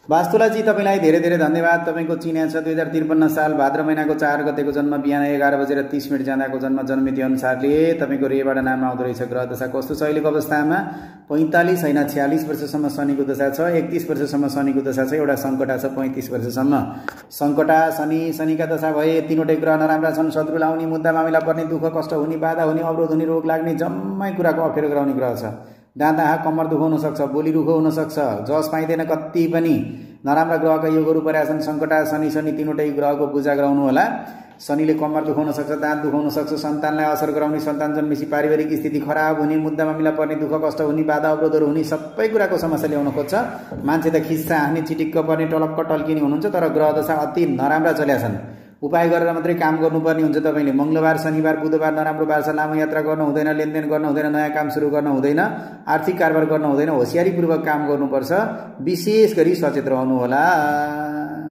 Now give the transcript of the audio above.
वास्तुलाजी तपाईलाई धेरै धेरै धन्यवाद। तपाईको चिन्या छ 2053 साल भाद्र महिनाको 4 गतेको जन्म, बिहान 11:30 जाँदाको जन्ममिति अनुसारले तपाईको रेबाट नाम आउँदो रहेछ। ग्रह दशा कस्तो छ अहिलेको अवस्थामा? 45 हैन 46 वर्षसम्म शनिको दशा छ। 31 वर्षसम्म शनिको दशा छ। एउटा संकटा छ 35 वर्षसम्म। संकटा शनिका दशा भए तीनवटै ग्रह नराम्रा छन्। शत्रु लाउने, मुद्दा मामिला पर्ने, दुःख कष्ट हुने, बाधा हुने, अवरोध हुने, रोग लाग्ने, जम्मै कुराको अप्ठ्यारो गराउने ग्रह छ। डाँडा कम्मर दुखाउन सक्छ, बोली रुखो हुन सक्छ, जस पाइँदैन, कति पनि नराम्रा ग्रहका योगहरू परेका छन्। संकटा शनि तीनवटै ग्रहको पूजा गराउनु होला। शनिले कम्मर दुखाउन सक्छ, दाँत दुखाउन सक्छ, सन्तानलाई असर गराउने, सन्तान जन्मेपछि पारिवारिक स्थिति खराब हुने, मुद्दा मामिला पर्ने, दुःख कष्ट हुने, बाधा अवरोधहरू हुने, सबै कुराको समस्या ल्याउन खोज्छ। मान्छे त खिस्सा हाँस्ने, चिटिक्क पर्ने, टलक्क टल्किने हुनुहुन्छ। तर ग्रह दशा अति नराम्रा चल्या छन्। उपाय गरेर मात्रै काम गर्नुपर्ने हुन्छ। तपाईले मंगलबार, शनिबार, बुधबार नराम्रो बार छ। लामो यात्रा गर्न हुँदैन, लेनदेन गर्न हुँदैन, नयाँ काम सुरु गर्न हुँदैन, आर्थिक कारोबार गर्न हुँदैन। होशियारीपूर्वक काम गर्नुपर्छ। विशेष गरी सचेत रहनु होला।